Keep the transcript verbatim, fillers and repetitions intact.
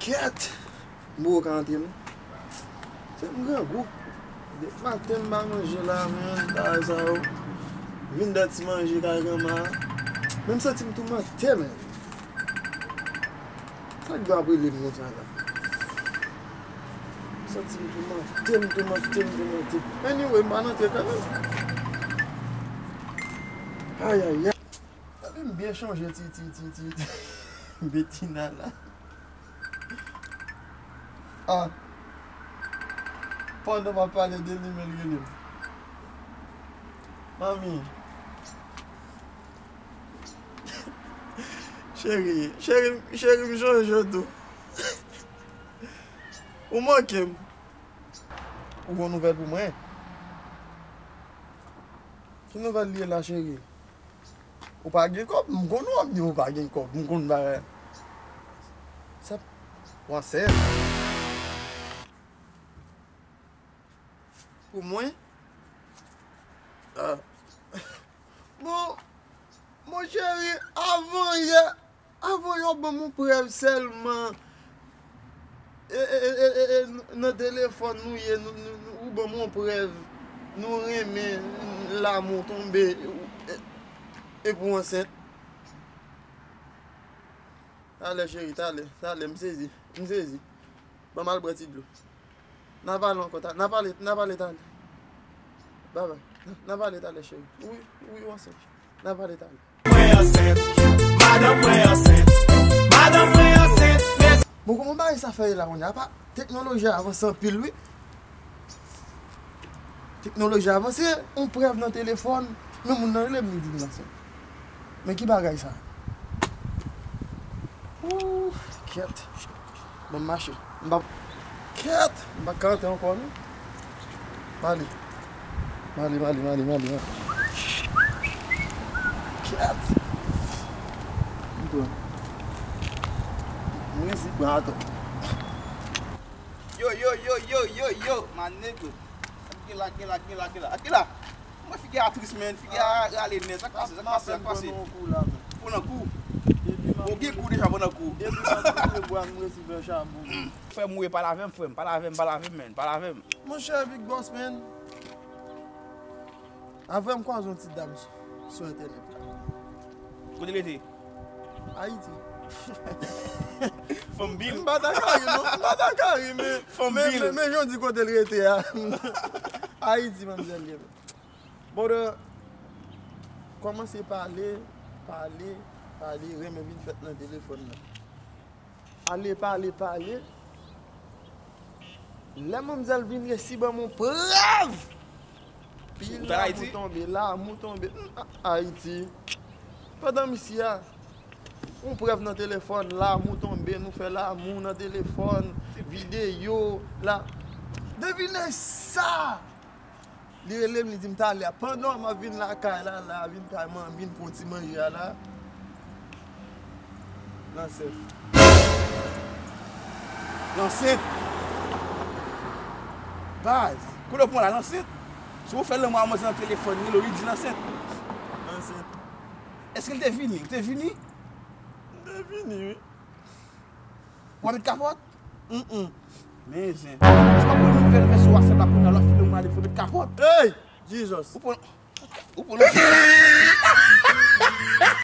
Kèt! M poko ka antre non. Se m grangou. Depi maten m pa manje la, men bagay sa yo. Vin dè ti manje kay granma. Men m santi m toumante, men. Sa k dwe ap rele m konsa la? M santi m toumante, m toumante, m toumante. Anyway, m pa nan tè kanmenm. Ayayay. Epi m byen chonje ti, ti, ti, ti, ti Betina la. Ah. Pandan m ap pale de li, men l rele m. Manmi. Cheri, cheri, cheri, m chonje w tou. Ou manke m. Ou gon nouvèl pou mwen? Ki nouvèl li ye la, cheri? Ou pa gen kòb? M konn w ap di ou pa gen kòb. M konn bagay. Sa, w ansent? Pou mwen? Ah. Bon, mon cheri, avan yè, avan yè w ban m yon prèv sèlman. E, e, e, e, e, e, nan telefòn nou ye, nou, nou, nou, ou ban m yon prèv. Nou renmen, lamou tonbe, e, e, epi w ansent. Talè, cheri, talè, talè, m sezi, m sezi. Ban m al bwè ti dlo. N a pale ankò, ta-, n a pale, n a pale talè. Babay, n a, n a pale talè, cheri. Wi, wi, w ansent. N a pale talè. Mwen ansent, madanm mwen ansent, madanm mwen ansent, mes- Bon, kòman bagay sa fè ye la kounye a? Apa, teknoloji a avanse anpil, wi. Teknoloji avanse, yon prèv nan telefòn, men moun nan rele m, li di m ansent. Men ki bagay sa? Ooh, kèt. Bon, m mache. M pa, kèt, m pa ka antre ankò, non. M ale. M ale, m ale, m ale, m ale, m ale. Kèt. M pran. M resi pran atò. Yo, yo, yo, yo, yo, yo, my nigga. Akila, akila, akila, akila, akila. Mwen figi a tris, men. Figi a rale nèt. Sa k pase, sa k pase, sa k pase? Pran nan kou la, men. Pran nan kou? Bon, gen kou deja, pran nan kou. Depi m ap boule bwa, m resi fè chabon. Frè m, ou ye, pale avè m, frè m. Pale avè m, pale avè m, men. Pale avè m. Monchè, Big Boss, men. Avan m kwaze yon ti dam sou, sou entènèt la. Kote l rete? Ayiti. Fanm bil. M pa ta ka ri, non. M pa ta ka ri, men, fanm men, bil. Men, men jan w di kote l rete a. Ayiti, manmzèl ye. Bon, de, kòmanse pale, pale, pale, renmen vin fèt nan telefòn nan. Ale, pale, pale. Lè manmzèl vin resi ban m yon prèv. Pi lamou tonbe, lamou tonbe. Hmm, a-, Ayiti. Pandan m isi a, yon prèv nan telefòn, lamou tonbe, nou fè lamou nan telefòn, videyo, la. Devine sa! Li rele m, li di m talè a. Pandan m ap vin lakay la, la, vin kay man, vin pran ti manje a la. L ansent. L ansent. Baz, kote w pran la, l ansent? Si w fè lanmou a manzè nan telefòn, li, li di l ansent. L ansent. Èske l te vini? Ou te vini? M te vini, wi. W ap met kapòt? Mm, mm. Men zen. Ou pa konn nouvèl vèsyon WhatsApp la kounye a, lè w ap file yon mari, fò met kapòt. Hey! Jesus! Ou pran, ou pran